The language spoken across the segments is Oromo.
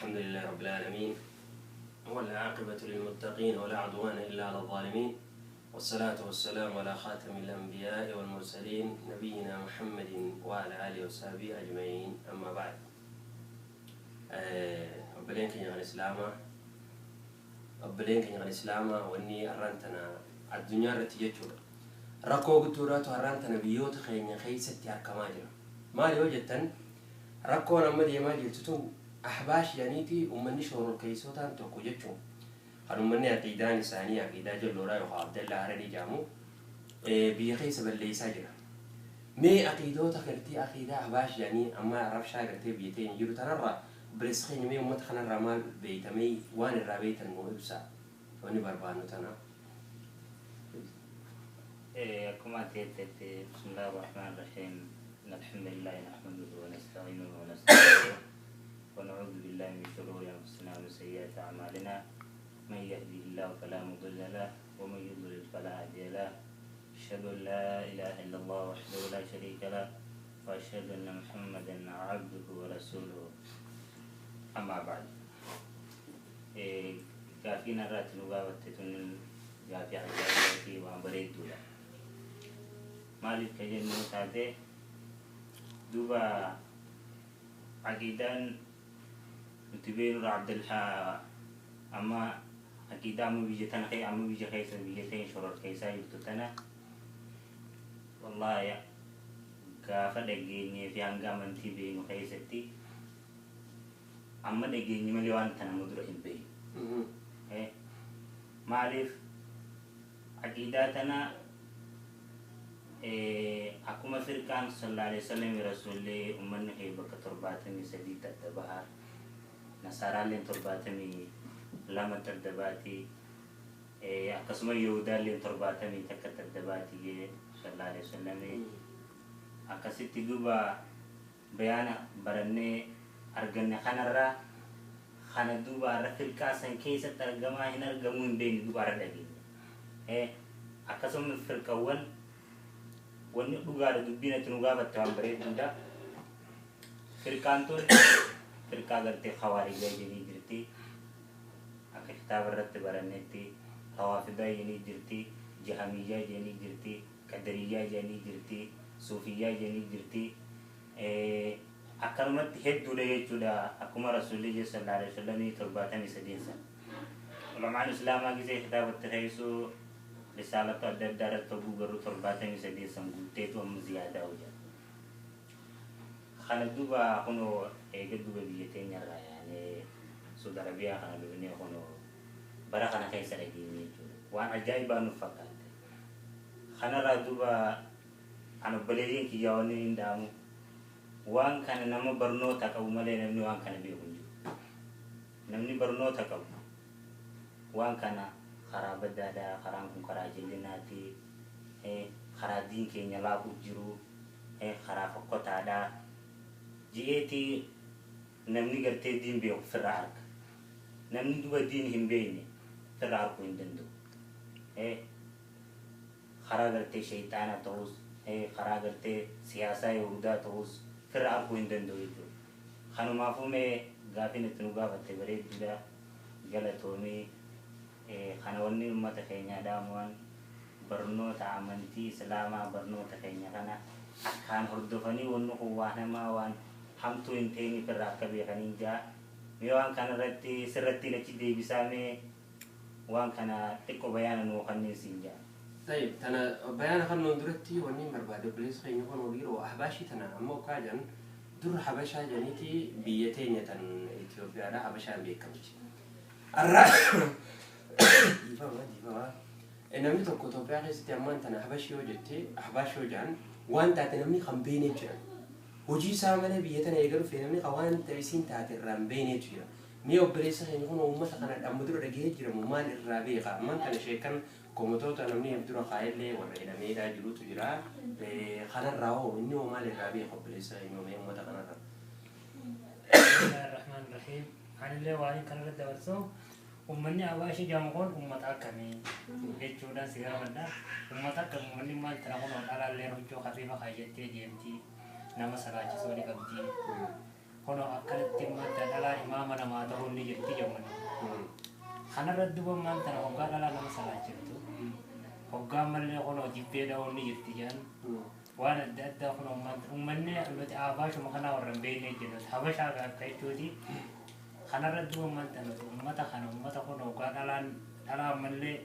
الحمد لله رب العالمين، والعاقبة للمتقين، ولا عدوان إلا على الظالمين، والصلاة والسلام على خاتم الأنبياء والمرسلين، نبينا محمد وعلى آله وصحبه أجمعين، أما بعد. Obboleen keenya kan Islaamaa, obboleen keenya kan Islaamaa, wanni har'aan tana addunyaa irratti jechuudha. Rakkoo guddoodhaatu har'aan tana biyyoota keenya keessatti argamaa jira. Maal yoo jettan, rakkoon amma deemaa jirtu tun Ahbaash jedhaniiti uummanni shororkeessotaan tokko jechuun kan uummanni aqiidaan isaanii aqiidaa jalloodhaa yookaan Abdallaa Hararii jedhamu biyya keessa balleessaa jira. Mee aqiidoota gartee aqiidaa Ahbaash jedhanii amma rabshaa gartee biyya teenya jiru tanarraa, obboleessa keenya, mee uummata kanarraa maal beeytamee, waan irraa beeytan nuu ibsaa, wanni barbaannu tana. Akkuma ati jettetti، بسم الله الرحمن الرحيم، إن الحمد لله نحمده ونستعينه ونستغفره ونعوذ بالله من شرور أنفسنا ومن سيئات أعمالنا، من يهده الله فلا مضل له ومن يضلل فلا هادي له، أشهد أن لا إله إلا الله وحده لا شريك له وأشهد أن محمدا عبده ورسوله، أما بعد. Gaaffiin irratti nu gaafatte tun gaaffii ajaa'ibaatii, waan bareedduudha. Maaliif ka jennu taate, duuba aqiidaan nuti beeknudha Abdulhaa amma aqiidaa amma biyya tana amma biyya keessa biyya teenya shoror keessaa jirtu tana, wallaahi gaafa dhageenyee fi hanga amantii beeknu keessatti amma dhageenye malee waan tana amma dura hin beeknu. Maaliif aqiidaa tana akkuma firqaan صلى الله عليه وسلم rasuullee ummanni kee bakka 73 adda bahaa, nasaaraalleen 72 adda baati, akkasuma yahudaalleen 71 adda baati jee صلى الله عليه وسلم. Akkasitti duuba bayaana barannee arganne kanarraa kana duuba har'a firqaa san keessatti argamaa hin argamuu hin beekne, duuba har'a dhageenya. Akkasuma firqawwan wanni dhugaadha, dubbiin ati nu gaafatte waan bareedduudha. Firqaan tun firqaa gartee khawaarijaa jedhanii jirti, akka kitaaba irratti barannetti rawaafidaa jedhanii jirti, jahamiyyaa jedhanii jirti, qadariyyaa jedhanii jirti, suufiyyaa jedhanii jirti, akkanumatti hedduudha jechuudha. Akkuma rasuulli jedhe صلى الله عليه وسلم 73 san ulamaan islaamaa gisee kitaabatti keessuu risaalatu adda addaa irratti oguu garuu 73 san guutteetu amma ziyaadaa hojjeta. Kana duuba kunoo eega duuba biyya teenyarraa yaanee Saudi Arabiyaa kana dhufnee kunoo bara kana keessa dhageenye jechuudha. Waan ajaa'ibaa nuuf fakkaatte. Kanarraa duuba an obboleeyyiin kiyyaa wanni hin dhaamu, waan kana nama barnoota qabu malee namni waan kana beeku hin jiru. Namni barnoota qabu waan kana karaa baddaadhaa, karaan kun karaa jallinaati, karaa diin keenya laaquuf jiru, karaa fokkotaadhaa ji'eetii namni gartee diin beeku firraa arga. Namni duba diin hin beekne firraa arguu hin danda'u. Karaa gartee shayxaana ta'us, karaa gartee siyaasaa yahudaa ta'us firraa arguu hin danda'u jechuudha. Kanumaafuu mee gaafiin itti nu gaafatte bareedduudha, galatoomii. Kana wanni uummata keenyaa dhaamuwan barnoota amantii islaamaa, barnoota keenya kana akkaan hordofanii wanni kun waan hamaa, waan hamtuu hin ta'iniif irraa akka beekaniin jaa. Mee waan kana irratti sirrattiin achi deebisaa, mee waan kana xiqqoo bayaana nuu kanneen siin jaa. طيب، tana bayaana kannoon duratti wanni barbaade, obboleessa keenya kun dhiiroo Ahbaashii tana amma okkaa jedhan dur Habashaa jedhaniiti biyya teenya tan Itoophiyaadha Habashaan beekamti. Arraa dhiifama, dhiifama. Namni tokko Itoophiyaa keessatti ammaan tana Habashii yoo jette, Ahbaash yoo jedhan, waan taate namni kan beekne jira. Hojii isaa malee biyya tana eega dhufe namni kan waan isiin taate irraa hin beeknetu jira. Mee obboleessa keenya kun uummata kana dhamma dura dhagahee jiramu maal irraa beeka? Ammaan tana sheekan komotoota namni dura kaa'ellee warra hidhameedhaa jirutu jira. Kanarraa hoo inni hoo maal irraa beeka, obboleessa keenya, mee uummata kanarraa? بسم الله الرحمن الرحيم. Anillee waan kanarra dabarsu, uummanni Abaashii jedhamu kun uummata akkamii jechuudhaan si gaafadha. Uummata akkamii uummanni maal tana kun dhalaallee huccuu kafiifa kaayyattee deemti, nama salaachisuu ni qabdi. Kunoo akkanatti ammaan tana dhalaa imaama namaa tahuun ni jirti jedhu. Kanarra duuba ammaan tana hoggaa dhalaa nama salaachiftu hoggaa ammallee kunoo dibbee dha'uun ni jirti jedhan waan adda addaa kunoo ammaan tana uummanni nuti abaashuma kanaa warra hin beekne jennu habashaa akka jechuuti. Kanarra duuba ammaan tana nuti uummata kana uummata kunoo hoggaa dhalaan dhalaa ammallee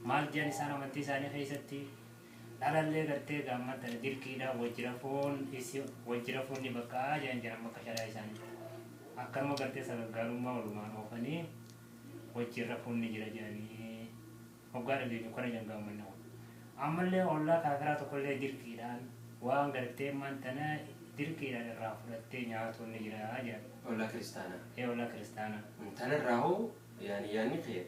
maal jedhan isaan amantii isaanii keessatti dhalallee gartee gaamman tana dirqiidhaan wajji rafuun isi wajji rafuun ni baqqa'aa jedhan jiran bakka sharaa isaaniitti. Akkanuma gartee sagaggaalummaa walumaan oofanii wajjin rafuun ni jira jedhanii hoggaa dhageenyu kana jedhan gaammanni kun. Ammallee ollaa kaafiraa tokkollee dirqiidhaan waan gartee maan tana dirqiidhaan irraa fudhattee nyaatuun ni jira jedhan. Ollaa kiristaanaa. Ee ollaa kiristaanaa. Tanarraa hoo yaani yaanni kee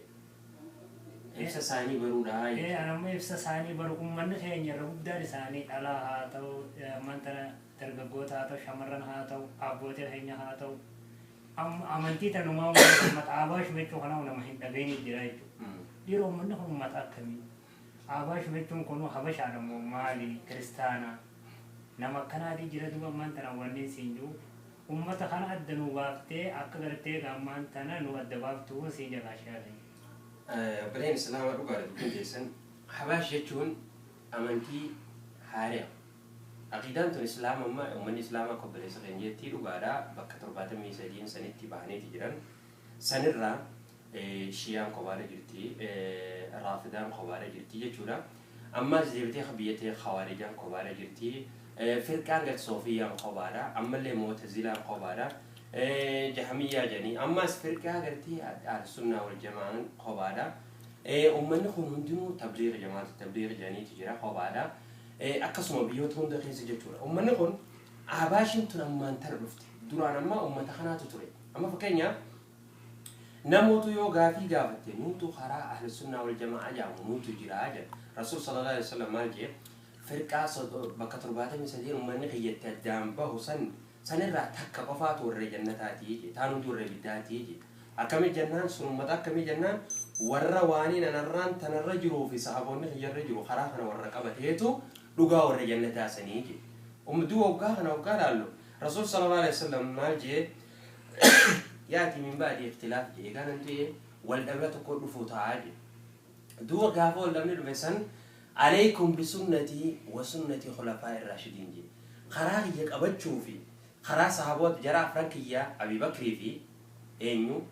ibsa isaanii baruudha. Ee anammoo ibsa isaanii baru uummanni keenya irra guddaan isaanii dhalaa haa ta'u ammaan tana dargaggoota haa ta'u shamarran haa ta'u abbootii keenya haa ta'u amantii tanumaa uummata Abaash jechuu kana nama hin dhageenye jira jechuudha. Dhiiroo uummanni kun uummata akkamii? Abaash jechuun kun habashaadha moo maali? Kiristaana? Nama akkanaatii jira duuba ammaan tana wanni siin jiru uummata kana adda nu baaftee akka gartee ammaan tana nu adda baaftuu siin jedha shaakii. Obboleen Islaamaa dhugaadha dubbiin keessan. Habaash jechuun amantii haaraa. Aqiidaan tun Islaama amma uummanni Islaamaa akka obboleessa keenya jettii dhugaadha bakka 73 sanitti bahaniiti jiran. Sanirraa Shiyaan kophaadha jirti, Raafidaan kophaadha jirti jechuudha. Ammas deebitee biyya ta'e Khawaarijaan kophaadha jirti. Firqaan gad Soofiyaan kophaadha. Ammallee Mu'tazilaan kophaadha. Jahamiyyaa jedhanii ammas firqaa gartee Ahlusunnaa wal Jamaan kophaadha. Uummanni kun hundinuu tabliiqa jamaata tabliiqa jedhaniitu jira kophaadha. Akkasuma biyyoota hunda keessa jechuudha. Uummanni kun Abaashiin tun ammaan tana dhufte. Duraan amma uummata kanaatu ture. Amma fakkeenyaaf namootu yoo gaafii gaafatte nuutu karaa Ahlusunnaa wal Jamaa jedhamu nuutu jira jedha. Rasuul sallallahu alaihi wasallam maal jee firqaa bakka 73 uummanni kiyyatti addaan bahu san sanirraa takka qofaatu warra jannataatii jee taan hundi warra ibiddaatii jee. Akkamii jennaan sun uummata akkamii jennaan warra waaniin anarraan tanarra jiruu fi sahaboonni kiyyarra jiru karaa kana warra qabateetu dhugaa warra jannataa sanii jee. Duuba waggaa kana waggaa laallu Rasuul sallallahu alaihi wasallam maal jee yaati min ba'di ikhtilaaf jee egaa nan ta'e wal dhabaa tokko dhufuu ta'a jee. Duuba gaafa wal dhabni dhufe san alaykum bisunnatii wa sunnati khulafaa irraashidiin jee. Karaa kiyya qabachuu fi karaa sahaboota jara afran kiyyaa Abi Bakrii fi eenyu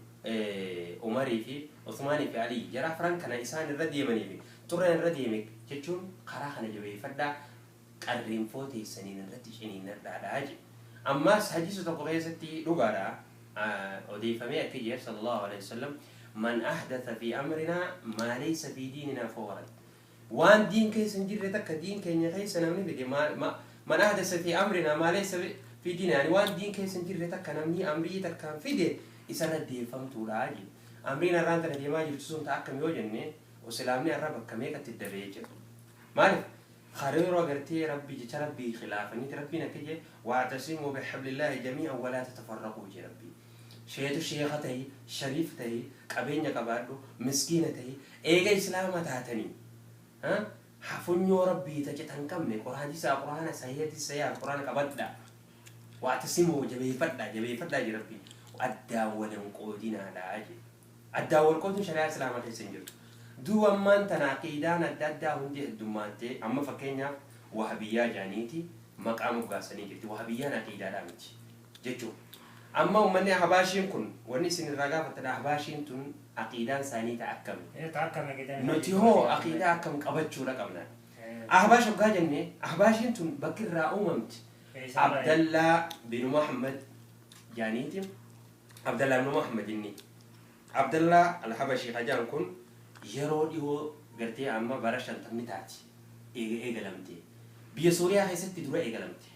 Umarii fi Uthmaanii fi Alii jara afran kana isaan irra deemanii fi turran irra deeme jechuun karaa kana jabeeffadhaa qarreenfoo teessaniin irratti ciniinnadhaadhaa jedhe. Ammas hadiisa tokko keessatti dhugaadha odeeffamee akka jedhe sallallahu alaihi wasallam man ahdatha fi amrinaa maa laysa fi diininaa fahuwa rad. Waan diin keessa hin jirre takka diin keenya keessa namni fide man ahdasa fi amrinaa maa laysa fi diinaa yani waan diin keessa hin jirre takka namni amrii takkaan fide isarra deeffamtuudha jedhe. Amriin har'aan tana deemaa jirtu sun ta'a akkam yoo jenne islaamni har'a bakka meeqatti dabee jira. Maaliif? Hariiroo agartee rabbi jecha rabbii khilaafaniiti rabbiin akka jee wa'tasimuu bihablillaahi jamii'an walaa tatafarraquu jee rabbiin. Sheetu sheeka tahi, shariif tahi, qabeenya qabaadhu, miskiina tahi, eega islaama taatanii hafunyoo rabbii ta cita hin qabne quraantisaa quraana sahihatis sahihaa quraana qabadha. Wa'tasimuu jabeeffadha jabeeffadha jee rabbiin. Addaan wal hin qoodinaadha jee. Addaan wal qooduun shari'aa islaamaa keessa hin jirtu. Duuba ammaan tana aqiidaan adda addaa hundi heddummaattee amma fakkeenyaaf wahabiyyaa jedhaniiti maqaa moggaasanii jirti. Wahabiyyaan aqiidaadhaa miti jechuudha. Amma uummanni Ahbaashiin kun wanni isin irraa gaafattan Ahbaashiin tun aqiidaan isaanii ta'a akkami? Nuti hoo aqiidaa akkam qabachuudha qabna? Ahbaash hoggaa jenne Ahbaashiin tun bakki irraa uumamti Abdallaa bin Muhammad jedhaniiti. Abdallaa bin Muhammad inni Abdallaa al-Habashii kajaan kun yeroo dhihoo gartee amma bara 50 taati eegalamte. Biyya Suuriyaa keessatti dura eegalamte.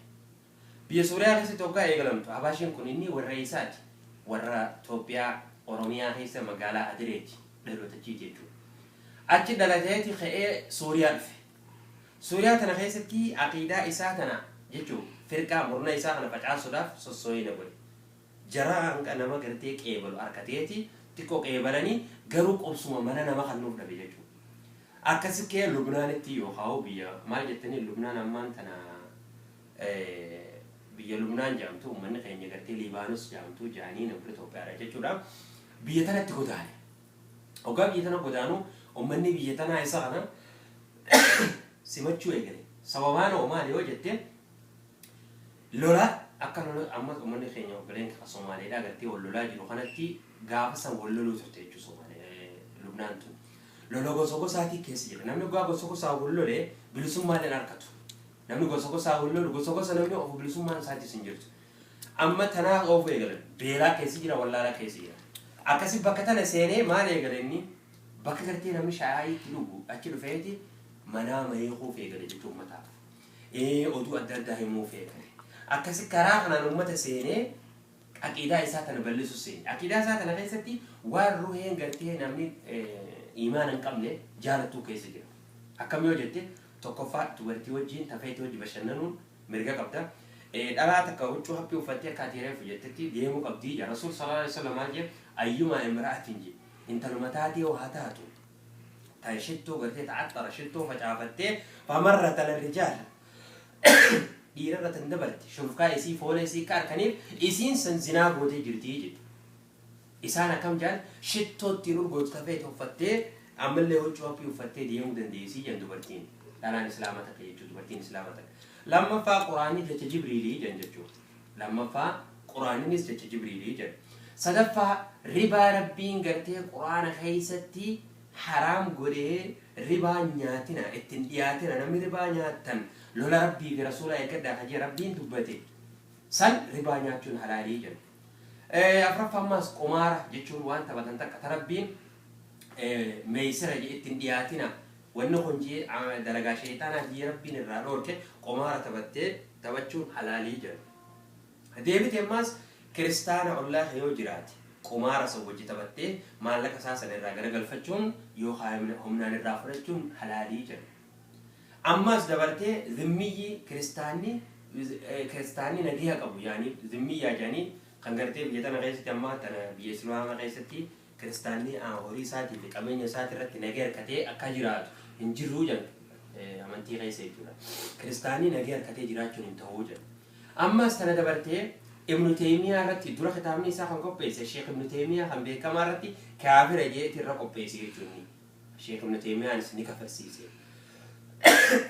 Biyya Suuriyaa keessatti hoggaa eegalamtu Ahbaashiin kun inni warra eessaati? Warra Itoophiyaa Oromiyaa keessa magaalaa Adireeti dhalootachii jechuudha. Achi dhalateeti ka'ee Suuriyaa dhufe. Suuriyaa tana keessatti aqiidaa isaa tana jechuun firqaa murna isaa kana facaasuudhaaf sossoo'ina godhe. Jara hanqa nama gartee qeebalu harkateeti xiqqoo qeebalanii garuu qubsuma mana nama kennuuf dhabe jechuudha. Akkasi kee Lubnaanitti yookaan biyya maal jettanii Lubnaan ammaan tana Biyya Lubnaan jedhamtu, uummanni keenya gartee Liibaanos jedhamtu jedhanii nama Itoophiyaadha jechuudha. Biyya tanatti godaane. Hoggaa biyya tana godaanu uummanni biyya tanaa isa kana simachuu eegale. Sababaan hoo maali yoo jette, lola akka lola amma uummanni keenya obboleen Somaaleedhaa gartee wal lolaa jiru kanatti gaafa san wal loluu turte jechuudha Somaalee Lubnaan tun. Lola gosa gosaatii keessa jira. Namni gosa gosaa wal lolee bilisummaallee hin argatu. Namni gosa gosaa wal lolu, gosa gosa namni ofu, bilisummaan isaatis hin jirtu. Amma tanaaf oofu eegalan. Beelaa keessa jira, wallaalaa keessa jira. Akkasi bakka tana seenee maal eegale inni? Bakka gartee namni shaayii itti dhugu achi dhufeeti manaa mayeekuuf eegale jechuun uummataaf. Oduu adda addaa himuuf eegale. Akkasi karaa kanaan uummata seenee aqiidaa isaa tana bal'isu seene. Aqiidaa isaa tana keessatti waan ruheen gartee namni imaana hin qabne jaalattuu keessa jira. Akkam yoo jette, tokkoffaa dubartii wajjin tafeetii wajji bashannanuun mirga qabda. Dhalaa takka huccuu haphii uffattee akka ati reefu jettetti deemuu qabdii jedha. Rasuul sallallahu alaihi wasallam maal jedhe? Ayyumaa imra'atin jedhe. Intaluma taatee haa taatu. Tan shittoo gartee ta'axxara shittoo facaafattee famarrat ala rijaal. Dhiirarra tan dabarte shurufkaa isii, foola isii akka harkaniif isiin san zinaa gootee jirtii jedhe. Isaan akkam jedhan? Shittoo ittiin urgootu tafeete uffattee ammallee huccuu haphii uffattee deemuu dandeessii jedhan dubartiin. Dhalaan Islaamaa takka jechuudha, dubartiin Islaamaa takka. Lammaffaa Quraanni jecha Jibriilii jedhan jechuudha. Lammaffaa Quraanninis jecha Jibriilii jedhan. Sadaffaa ribaa Rabbiin gartee Quraana keessatti haraam godhee, ribaa nyaatina, ittiin dhiyaatina, namni ribaa nyaattan lola Rabbii fi Rasuulaa eeggadhaa kan jee Rabbiin dubbate san ribaa nyaachuun halaalii jedhu. Afuraffaa ammaas qumaara jechuun waan taphatan takka ta Rabbiin meeysira jee ittiin dhiyaatina, wanni kun jee dalagaa sheeyxaanaa jee Rabbiin irraa dhoorke, qumaara taphattee taphachuun halaalii jedhu. Deebite ammaas kiristaana ollaa kee yoo jiraate qumaara san wajji taphattee maallaqa isaa sana irraa garagalfachuun yookaan humnaan irraa fudhachuun halaalii jedhu. Ammas dabartee zimmiyyi kiristaanni nagaya qabu yaani zimmiyyaa jedhanii kan gartee biyya tana keessatti, amma tana biyya Islaamaa keessatti kiristaanni horii isaatii fi qabeenya isaatii irratti nagaya harkatee akka jiraatu hin jirru jedhu amantii keessa jechuudha. Kiristaanni nagaya harkatee jiraachuun hin ta'uu jedhu. Ammas tana dabartee Ibnu Teeymiyaa irratti dura kitaabni isaa kan qopheesse Sheekh Ibnu Teeymiyaa kan beekamaa irratti kaafira jeeti irra qopheesse jechuun. Sheekh Ibnu Teeymiyaanis ni kafarsiise.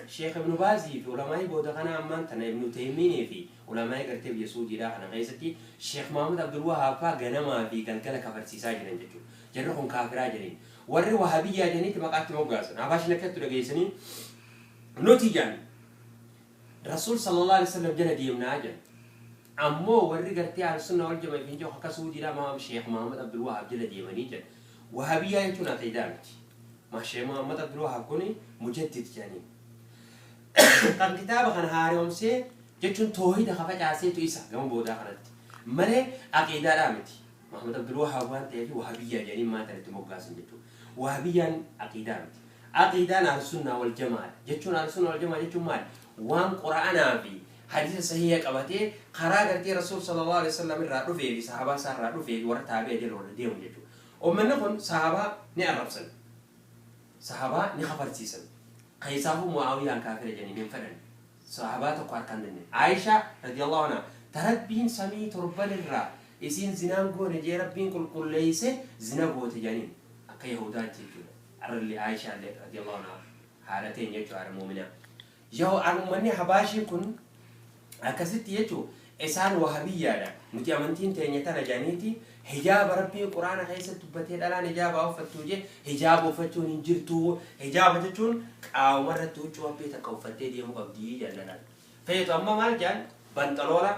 Sheekh Ibnu Baazii fi ulamaa'ii booda kana ammaan tana Ibnu Teeymiinii fi ulamaa'ii gartee biyya Suudiidhaa kana keessatti Sheekh Mahamad Abdul Wahaab faa ganamaa fi galgala kafarsiisaa jiran jechuudha. Jarri kun kaafiraa jedhanii. Warri Wahabiyyaa jedhaniitti maqaatti moggaasan. Habaashin akkatti dhageessanii nuti jedhan Rasuul sallallahu alaihi wasallam jala deemnaa jedhan. Ammoo warri gartee Ahlusunna wal jamaa fi akka Suudiidhaa Maam Sheekh Mahamad Abdul Wahaab jala deemanii jedhan. Wahabiyyaa jechuun aqiidaa miti. Ma Sheekh Muhammad Abdul Wahaab kuni mujaddid jedhanii. Kan kitaaba kana haaromsee jechuun toohida ka facaaseetu isa gama boodaa kanatti. Malee aqiidaadhaa miti. Muhammad Abdul Wahaab waan ta'eef Wahabiyyaa jedhanii maanta itti moggaasan jechuudha. Wahabiyyaan aqiidaa miti. Aqiidaan Ahlusunnaa wal jamaadha. Jechuun Ahlusunnaa wal jamaa jechuun maali? Waan Qura'aanaa fi hadiisa sahiha qabatee karaa gartee Rasuul sallallahu alaihi wasallam irraa dhufee fi sahabaa isaa irraa dhufee fi warra taabi'a jala warra deemu jechuudha. Uummanni kun sahabaa ni arrabsan. Sahabaa ni kafarsiisan. Keessaafuu Mu'aawiyaan kaafira jedhanii hin fedhan. Sahabaa tokko harkaan dandeenye. Aayishaa radiyallahu anha ta Rabbiin samii torban irraa isiin zinaan goone jee Rabbiin qulqulleeyse zina goote jedhaniin akka Yahudaatti jechuudha. Arrallee Aayishaa illee radiyallahu anha haadha teenya jechuudha, haadha muuminaa. Yoo uummanni Habaashii kun akkasitti jechuun isaan Wahabiyyaadha. Nuti amantiin teenya tana jedhaniiti hijaaba Rabbiin Quraana keessatti dubbatee dhalaan hijaaba uffattuu jee hijaaba uffachuun hin jirtu. Hijaaba jechuun qaama irratti huccuu haphii takka uffattee deemuu qabdii jedhan dhalaan. Feetu amma maal jedhan? Banxaloola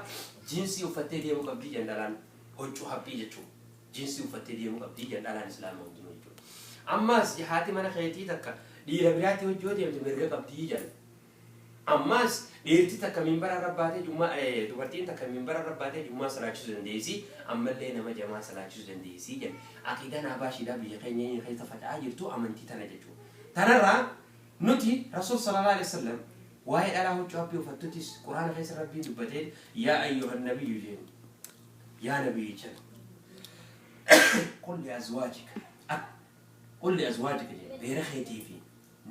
jiinsii uffattee deemuu qabdii jedhan dhalaan, huccuu haphii jechuudha. Jiinsii uffattee deemuu qabdii jedhan dhalaan Islaamaa hundinuu jechuudha. Ammas haati mana keetii takka dhiira biraatti hojii yoo deemte mirga qabdii jedhan. Ammas dhiirti takka minbara irra baatee jummaa, dubartiin takka minbara irra baatee jummaa salaachisuu dandeessi, ammallee nama jamaa salaachisuu dandeessi jedha. Aqiidaan Habaashiidhaa biyya keenya keessa faca'aa jirtu amantii tana jechuudha. Tanarraa nuti Rasuul sallallahu alaihi wasallam waa'ee dhalaa huccuu haphii uffattutis Quraana keessa Rabbiin dubbatee yaa ayyuhan nabiyyu jeen, yaa nabiyyicha, qul li azwaajika, qul li azwaajika jeen, beera keetii fi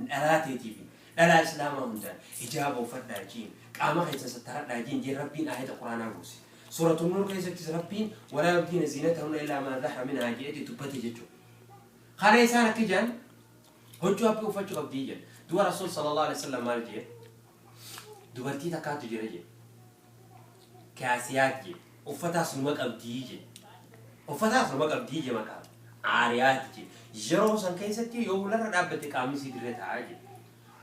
dhalaa teetii fi Dhalaa Islaamaa hundaan hijaaba uffadhaa jiin, qaama keessa sattaradhaa jiin jeen Rabbiin aayata Quraanaa buuse. Suuratu Nuur keessattis Rabbiin walaa yubdiina ziinatahunna illaa maa zahara minhaa je'eeti dubbate jechuudha. Kana isaan akka jedhan huccuu haphii uffachuu qabdii jedhan. Du'a Rasuul sallallahu alaihi wasallam maal jee? Dubartii takkaatu jira jee. Kaasiyaat jee. Uffataas numa qabdii jee. Uffataas numa qabdii jee maqaa. Aariyaat jee. Yeroo san keessatti yoo fuularra dhaabbatte qaamni isii dirree ta'a jee.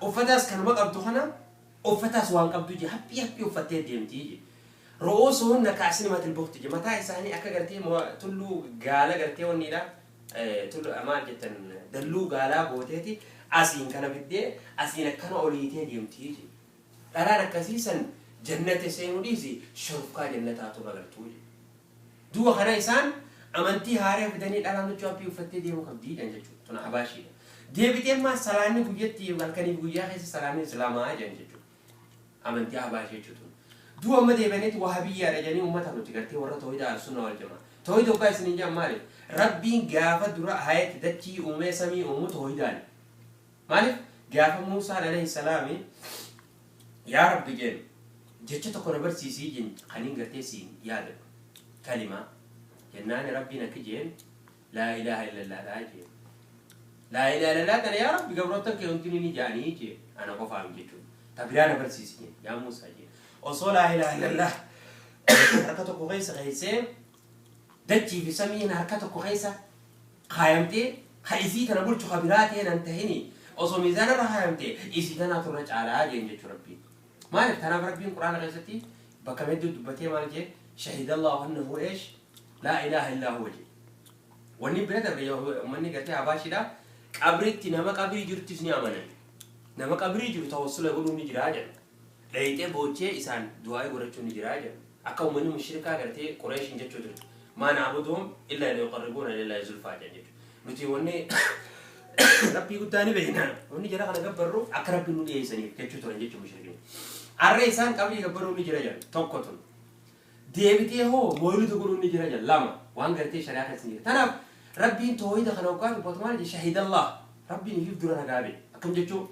Uffataas kanuma qabdu kana uffataas waan qabdu jee haphii haphii uffattee deemtii jee. Ru'uusuhunna ka'asnimatil bukhti jee. Mataa isaanii akka gartee tulluu gaala gartee wanniidha. Tullu maal jettan dalluu gaalaa gooteeti asiin kana fiddee asiin akkana oliitee deemtii jee. Dhalaan akkasii san jannata seenuu dhiisi shorofkaa jannataatu hin agartuu jee. Duuba kana isaan amantii haaraya fidanii dhalaan huccuu haphii uffattee deemuu qabdii jedhan jechuudha. Tun Ahbaashiidha. Deebitee ammaas salaanni guyyatti halkaniif guyyaa keessa salaanni Islaamaa jedhan jechuudha. Amantii Ahbaashii jechuudha tun. Duuba amma deebi'aniiti Wahabiyyaadha jedhanii ummata nuti gartee warra toohida Ahlusunna wal jamaa. Toohida hoggaa isiniin jedhan maaliif? Rabbiin gaafa dura hayat dachii uumee samii uumu toohidaani. Maaliif? Gaafa Muusaan alayhi salaami yaa Rabbi jeen jecha tokko na barsiisii jeen kaniin gartee siin yaadadhu kalimaa jennaani Rabbiin akki jeen laa ilaaha illallah dha jeen. Laa ilaaha illallah tana yaa Rabbi gabroottan kee hundinuu ni ja'anii jeen ana qofaami jechuun ta biraa na barsiisi jeen yaa Muusaa jeen osoo laa ilaaha illallah harka tokko keessa keessee dachii fi samiin harka tokko keessa kaayamtee ka isii tana bulchu ka biraa ta'ee nan tahini osoo miizaana irra kaayamte isii tanaatu irra caalaa jeen jechuu Rabbiin. Maaliif tanaaf Rabbiin Qur'aana keessatti bakka hedduu dubbatee maal jee shahidallahu annahu eesh laa ilaaha illaa huwa jee. Wanni bira dabre ummanni gartee Habaashiidha qabritti nama qabrii jiruttis ni amanan. Nama qabrii jiru tawassula godhuun ni jiraa jedha. Dhayxee boochee isaan du'aa'ii godhachuun ni jiraa jedha. Akka ummanni mushrikaa gartee Qureeshiin jechuu ture. Maa na'buduhum illaa liyuqarribuuna ilallaahi zulfaa jedhan jechuudha. Nuti wanni Rabbii guddaa ni beekna. Wanni jara kana gabbarruuf akka Rabbi nu dhiyeessaniif jechuu turan jechuudha mushrikni. Arra isaan qabrii gabbaruun ni jira jedhan tokko tun. Deebitee hoo moyluda godhuun ni jira jedhan lama waan gartee shari'aa keessa hin jira. Tanaaf Rabbiin toohida kana hoggaa dubbatu maal jedhe shahidallah Rabbiin ifiif dura ragaa ba'e. Akkam jechuu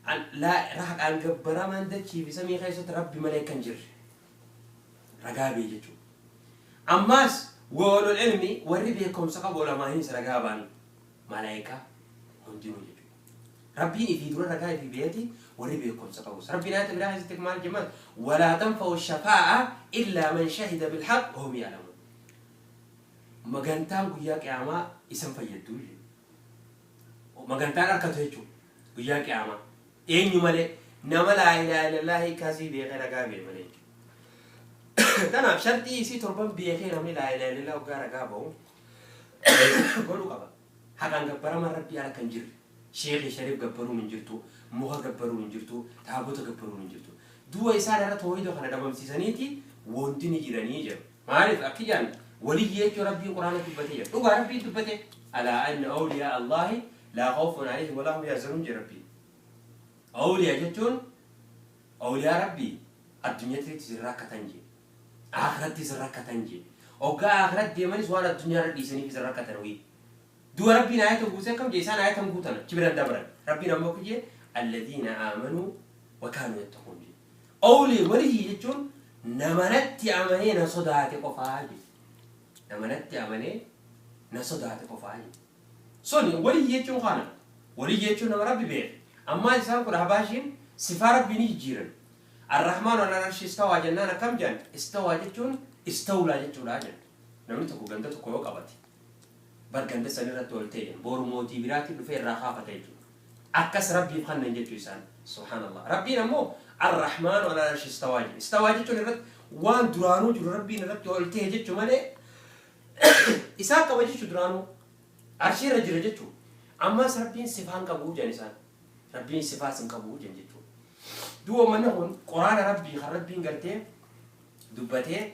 haqaan gabbaramaan dachii fi samii keessatti Rabbi malee akka hin jirre ragaa ba'e jechuudha. Ammaas wa ulul ilmi warri beekumsa qabu ulamaahinis ragaa ba'an malaayikaa hundinuu jechuudha. Rabbiin ifii dura ragaa ifii ba'eeti warri beekumsa qabus. Rabbiin ayata biraa keessatti maal jemmaan walaa tanfa'u shafaa'a illaa man shahida bilhaq wa hum ya'lamuun. Magantaan guyyaa qiyaamaa isan fayyaddu jedhe. Magantaan arkatu jechuudha. Guyyaa qiyaamaa. Eenyu malee nama laa ilaaha illallah hiikkaa isii beekee ragaa ba'e malee jechuudha. Kanaaf sharxii isii torban beekee namni laa ilaaha illallah hoggaa ragaa ba'u godhu qaba. Haqaan gabbaramaan Rabbii ala kan jirre. Sheekii Shariif gabbaruun hin jirtu, muka gabbaruun hin jirtu, taabota gabbaruun hin jirtu. Du'a isaan irra toohida kana dhabamsiisaniiti wanti ni jiranii jedhu. Maaliif akki jedhan waliyyi jechuun Rabbiin Quraana dubbatee jira. Dhugaa Rabbiin dubbate alaa anna awliyaa Allaahi laa khawfun alayhim walaa hum yahzanuun jedhe Rabbiin. Awliyaa jechuun awliyaa Rabbii addunyattis hin rakkatan jedhe. Aakhirattis hin rakkatan jedhe. Hoggaa aakhiratti deemanis waan addunyaarra dhiisaniif hin rakkatan wii. Du'a Rabbiin aayata buusee akkam jedhe isaan aayata hin guutan achi biran dabran. Rabbiin ammoo akki jedhe alladhiina aamanuu wa kaanuu yattaquun jedhe. Awliya waliyyi jechuun nama natti amanee na sodaate qofaa jedhe. Nama natti amanee na sodaate qofaa jedhe. Suni waliyyi jechuun kana. Waliyyi jechuun nama Rabbi beeke. Ammaa isaan kun Ahbaashiin sifaa Rabbii ni jijjiiran. Arrahmaanu alal arshi istawaa jennaan akkam jedhan? Istawaa jechuun istawlaa jechuudha jedhan. Namni tokko ganda tokko yoo qabate bar ganda san irratti ol ta'e jedhan. Boru mootii biraatiin dhufee irraa kaafata jechuudha. Akkas Rabbiif kannan jechuu isaan. Subhaanallah. Rabbiin ammoo Arrahmaanu alal arshi istawaa jedhe. Istawaa jechuun irratti waan duraanuu jiru Rabbiin irratti ol ta'e jechuu malee isaan qaba jechuu duraanuu arshii irra jira jechuu. Ammaas Rabbiin sifaan qabu jedhan isaan. Rabbiin sifaas hin qabu jedhan jechuu. Duuba manni kun Quraana Rabbii kan Rabbiin gartee dubbatee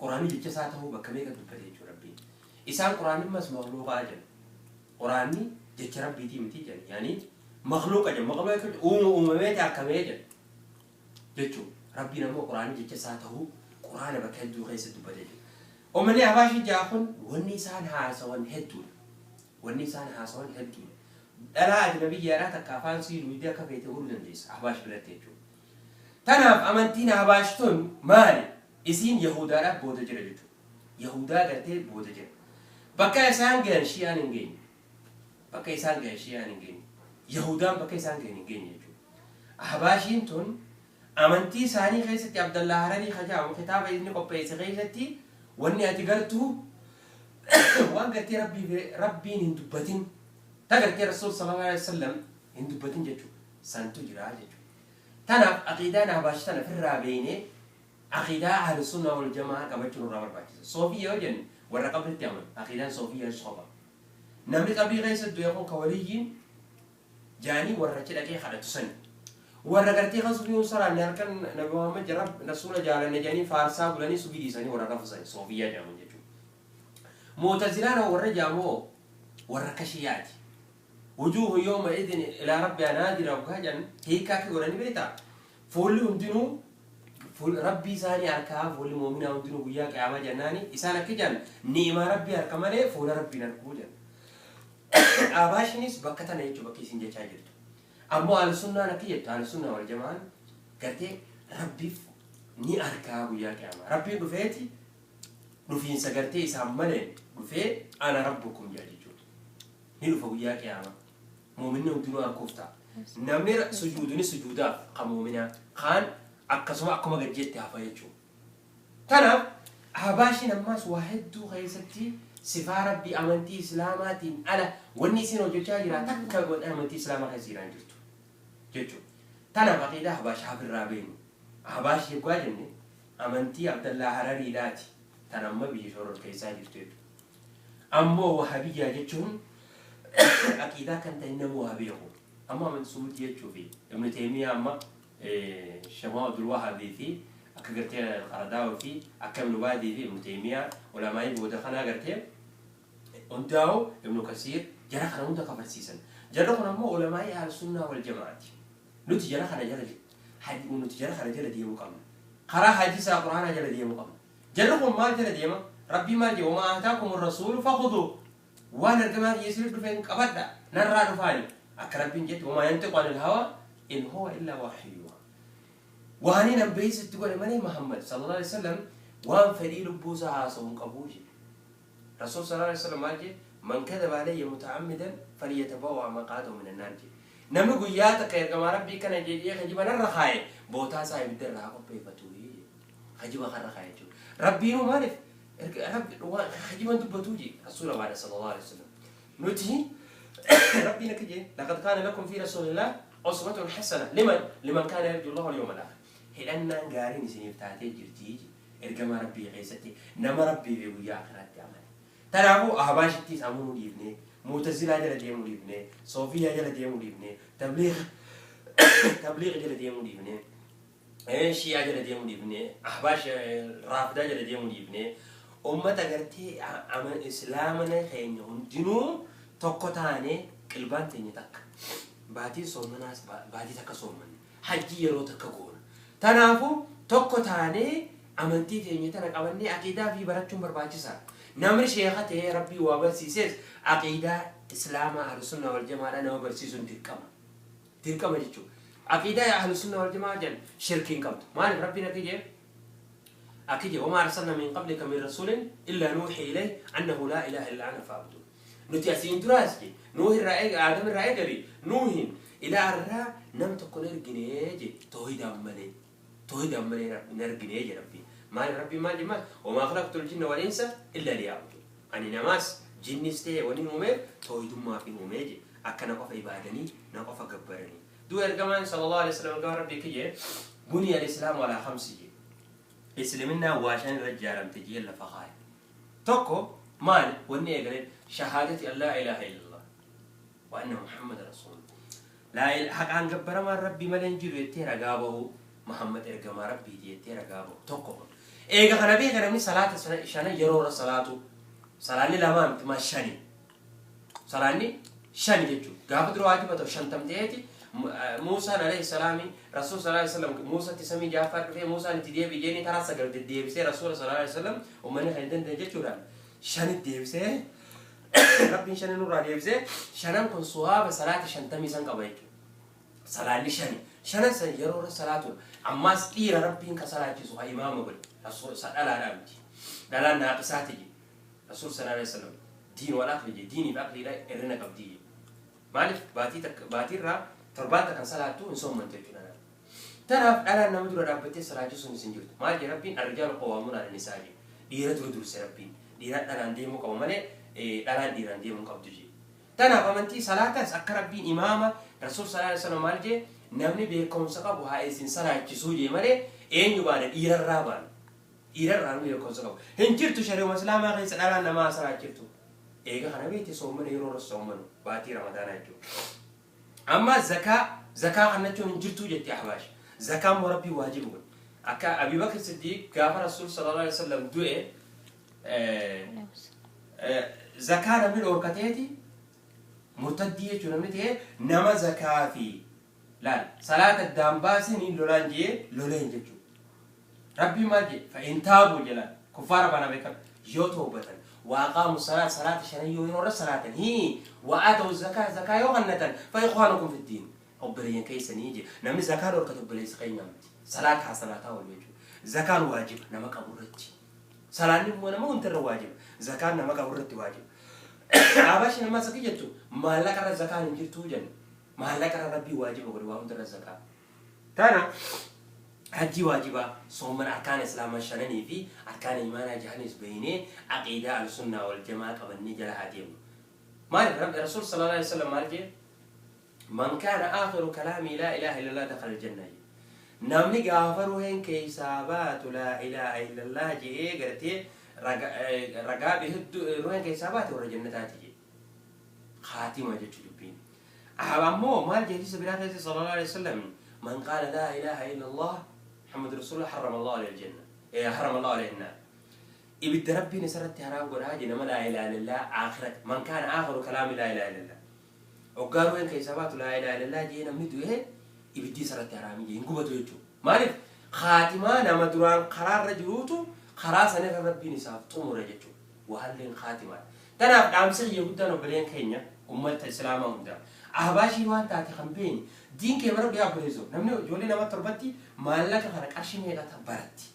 Quraanni jecha isaa ta'uu bakka meeqa dubbate jechuu Rabbiin. Isaan Quraanni ammas makhluuqaa jedhan. Quraanni jecha Rabbiitii miti jedhan. Yaani makhluuqa jedhan. Makhluuqa jechuun uuma uumameeti arkamee jedhan. Jechuu. Rabbiin ammoo Quraanni jecha isaa ta'uu Quraana bakka hedduu keessa dubbate jechuudha. Uummanni Habaashii ja'a kun wanni isaan haasawan hedduudha. Wanni isaan haasawan hedduudha. Dhalaa ajnabiyyaadhaa takka afaan sii duwidee akka feete godhuu dandeessa Ahbaash biratti jechuudha. Tanaaf amantiin Ahbaash tun maali? Isiin Yahudaadhaaf booda jira jechuudha. Yahudaa gartee booda jira. Bakka isaan gahan Shi'aan hin geenye. Bakka isaan gahan Shi'aan hin geenye. Yahudaan bakka isaan gahan hin geenye jechuudha. Ahbaashiin tun amantii isaanii keessatti Abdallaa Hararii ka jedhamu kitaaba inni qopheesse keessatti wanni ati gartuu waan gartee Rabbiin hin dubbatin, ta gartee Rasuul sallallahu alaihi wasallam hin dubbatin jechuudha. Santu jira jechuudha. Tanaaf aqiidaan Ahbaash tana firraa beeynee aqiidaa Ahlu Sunnaa wal Jamaa qabachuu nurraa barbaachisa. Soofiyya yoo jenne warra qabritti amanu. Aqiidaan Soofiyyaa soba. Namni qabrii keessa du'e kun ka waliyyiin jaanii warra achi dhaqee kadhatu sani. Warra gartee kan subii hin salaanne halkan Nabi Muhammad jara Rasuula jaalanne jedhanii faarsaa bulanii subii dhiisanii warra rafu sani Soofiyyaa jedhaman jechuudha. Mu'tazilaan warra jedhamu warra akka Shiyaati. Wujuuhu yawma idin ilaa rabbihaa naadira hoggaa jedhan hiikkaa akka godhani beektaa? Fuulli hundinuu Rabbii isaanii arkaa, fuulli mu'minaa hundinuu guyyaa qiyaamaa jennaani isaan akka jedhan ni'imaa Rabbii harka malee fuula Rabbiin arguu jedhan. Ahbaashinis bakka tana jechuun bakki isin jechaa jirtu. Ammoo Ahlusunnaan akka jettu, Ahlusunnaa wal jama'aan gartee Rabbiif ni arkaa guyyaa qiyaamaa. Rabbiin dhufeeti dhufiinsa gartee isaan maleen dhufee ana rabbukum jedha jechuudha. Ni dhufa guyyaa qiyaamaa. Mu'minni hundinuu arguuf ta'a. Namni sujuudu ni sujuudaaf ka mu'minaa. Kaan akkasuma akkuma gad jette hafa jechuudha. Tanaaf Ahbaashiin ammaas waa hedduu keessatti sifaa Rabbii amantii Islaamaatiin ala wanni isiin hojjechaa jiraa takka amantii Islaamaa keessa jiraan jirtu jechuudha. Tanaaf aqiidaa Ahbaash hafirraa beeknu. Ahbaash yeggaa jenne amantii Abdallaa Harariidhaati tan amma biyya shororkeessaa jirtu jechuudha. Ammoo Wahabiyyaa jechuun aqiidaa kan ta'e namuu haa beeku. Ammoo amantii Suudii jechuu fi Ibn Taymiyaa amma Sheekh Muhammad Abdul Wahaabii fi akka gartee Qaradaawii fi akka Ibn Baadii fi Ibn Taymiyaa ulamaa'ii booda kanaa gartee hundaa'u Ibn Kasiir jara kana hunda kafarsiisan. Jarri kun ammoo ulamaa'ii Ahlusunnaa wal Jamaati. Nuti jara kana jala nuti jara kana jala deemuu qabna. Karaa hadiisaa Qur'aanaa jala deemuu qabna. Jarri kun maal jala deema? Rabbiin maal jedhe? Wamaa aataakum rasuulu fakhuduu. Waan ergamaa kiyya isinif dhufeen qabadha. Narraa dhufaani. Akka Rabbiin jetti wamaa yantiqu anil hawaa in huwa illaa wahyun yuuhaa. Waaniin an beeksisa itti godhe malee Muhammad sallallahu alaihi wasallam waan fedhii lubbuu isaa haasa'u hin qabu jedhe. Rasuul sallallahu alaihi wasallam maal jedhe? Man kadhaba alayya muta'ammidan falyatabawwa maqaadahu minan naar jedhe. Namni guyyaa takka ergamaa Rabbii kana jedhee kijiba narra kaaye bootaa isaa ibidda irraa haa qopheeffatu jedhe. Kijiba karra kaaye jechuudha. Rabbiinuu maaliif Rabbi kijiban dubbatuu jedhe Rasuula baana sallallahu alaihi wasallam. Nuti Rabbiin akka jedhe laqad kaana lakum fi rasuulillah uswatun hasana liman kaana yarju Allah wal yawmal akhir. Hidhannaan gaariin isiniif taatee jirti jedhe ergamaa Rabbii keessatti nama Rabbii fi guyyaa akhiraatti amane. Kanaafuu Ahbaashittiis amanuu dhiifnee, Mu'tazilaa jala deemuu dhiifnee, Soofiyyaa jala deemuu dhiifnee, Tabliigh jala deemuu dhiifnee, Shii'aa jala deemuu dhiifnee, Ahbaash Raafidaa jala deemuu dhiifnee, ummata gartee Islaamana keenya hundinuu tokko taanee qilbaan teenya takka. Baatiin soommanaas baatii takka soommanna. Hajjii yeroo takka goona. Tanaafuu tokko taanee amantii teenya tana qabannee aqiidaa fi barachuun barbaachisaadha. Namni sheekha ta'ee Rabbii waa barsiises aqiidaa Islaamaa Ahlusunnaa wal Jamaadhaa nama barsiisuun dirqama. Dirqama jechuudha. Aqiidaa Ahlusunnaa wal Jamaa jedhan shirkii hin qabdu. Maaliif Rabbiin akka jedhe? Akka jedhe wamaa arsalna min qablika min rasuulin illaa nuuhii ilayhi annahu laa ilaaha illaa ana fa'buduun. Nuti asiin duraas je Nuuh irraa eega Aadam irraa eegali Nuuhin ilaa arraa nam tokko hin ergine je toohidaan malee toohidaan malee hin ergine je Rabbiin. Maaliif Rabbiin maal je maal wamaa khalaqtul jinna wal insa illa liya'budun. Ani namaas jinnis ta'e waniin uumeef toohidummaafin uumee je akka na qofa ibaadanii na qofa gabbaranii. Du'a ergamaan sallallahu alaihi wasallam ergamaan Rabbii kiyye buniya al-islaamu alaa khamsi je. Isliminnaan waa shan irra ijaaramte jee lafa kaaye. Tokko maali wanni eegaleen shahaadati an laa ilaaha illallah wa anna Muhammada rasuulullah. Laa haqaan gabbaramaan Rabbi malee hin jiru jettee ragaa bahuu, Muhammad ergamaa Rabbiiti jettee ragaa bahu tokko kun. Eega kana beeke namni salaata shana yeroo irra salaatu salaanni lamaa miti maa shani. Salaanni shani jechuudha. Gaafa dura waajiba ta'u 50 ta'eeti Muusaan alayhi salaami Rasuul sallallahu alayhi wasallam Muusatti samii jaaffaa dhufee Muusaan itti deebi'i jeeni taraa 9 deddeebisee Rasuula sallallahu alayhi wasallam uummanni kan hin dandeenye jechuudhaan shanitti deebisee Rabbiin shanan nurraa deebisee shanan kun suwaaba salaata 50 san qaba jechuudha. Salaanni shani. Shanan san yeroo irra salaatuun ammaas dhiira Rabbiin ka salaachisu ha imaama godhe. Rasuul sa dhalaadhaa miti. Dhalaan naaqisaati je. Rasuul sallallahu alaihi wasallam diin wal aqli je. Diiniif aqliidha irrina qabdii je. Maaliif baatii takka baatiirraa torbaan takkan salaattu hin soommantu jechuudha. Tanaaf dhalaan nama dura dhaabbattee salaachisuun isin jirtu. Maal je Rabbiin arrijaalu qawwaamuun ala nisaa je. Dhiira dura durse Rabbiin. Dhiiraan dhalaan deemuu qaba malee dhalaan dhiiraan deemuu qabdu je. Tanaaf amantii salaatas akka Rabbiin imaama Rasuul sallallahu alaihi wasallam maal je namni beekumsa qabu haa isin salaachisuu je malee eenyu baane dhiirarraa baane. Dhiirarraa namni beekumsa qabu. Hin jirtu shari'uma Islaamaa keessa dhalaan namaa haa salaachiftu. Eega kana beekte soomana yeroo irra soomanu baatii Ramadaanaa jechuudha. Amma zakaa kannachuun hin jirtuu jetti Ahbaash. Zakaa immoo Rabbiin waajiba godhe. Akka Abii Bakr Siddiq gaafa Rasuul sallallahu alaihi wasallam du'e zakaa namni dhoorkateeti murtaddii jechuun namni ta'e nama zakaa fi laal salaata addaan baasanii lolaan jee loleen jechuudha. Rabbiin maal jee fa'in taabuu jedhaan kuffaara baana beekam yoo toobatan waaqaamu salaat salaata shanan yoo yeroo irra salaatan hii wa'aata'u zakaa zakaa yoo kannatan fa'ikhwaanukum fiddiin obboleeyyan keessanii je namni zakaa dhorkate obboleessa keenya miti salaata haa salaataa oolu jechuudha. Zakaan waajiba nama qabu irratti. Salaanni immoo nama hunda irra waajiba. Zakaan nama qabu irratti waajiba. Abaashi namaa sakki jettu maallaqa irra zakaan hin jirtuu jenna. Maallaqa irra Rabbii waajiba godhe waa hunda irra zakaa. Tana hajji waajibaa soomana arkaana islaamaa shananii fi arkaana imaanaa jahanis beeynee aqiidaa al-sunnaa wal jamaa qabannee jala haa deemnu. Maaliif Rabbi Rasuul sallallahu alaihi wasallam maal jee? Man kaana aakhiru kalaamii laa ilaaha illallah dakhala aljanna jee. Namni gaafa ruheen keessaa baatu laa ilaaha illallah je'ee gartee ragaa hedduu ruheen keessaa baate warra jannataati jee. Khaatima jechuu dubbiin. Ammoo maal jee hadiisa biraa keessa sallallahu alaihi wasallam man qaala laa ilaaha illallah Muhammad Rasulullah harrama Allah alayhi aljanna. Harrama Allah alayhi annaar. Ibidda Rabbiin isarratti haraam godhaa je nama laa ilaaha illallah akhirat. Man kaana aakhiru kalaami laa ilaaha illallah. Hoggaa ruheen keessaa baatu laa ilaaha illallah jee namni du'e ibiddi isarratti haraamii jee hin gubatu jechuudha. Maaliif khaatimaa nama duraan karaarra jiruutu karaa sanirra Rabbiin isaaf xumure jechuudha. Waalleen khaatimaadha. Tanaaf dhaamsi kiyya guddaan obboleen keenya ummata Islaamaa hundaa. Ahbaashii waan taate kan beeni diin kee bara dhiyaa obboleessoo namni ijoollee nama torbatti maallaqa kana qarshii meeqa baratti.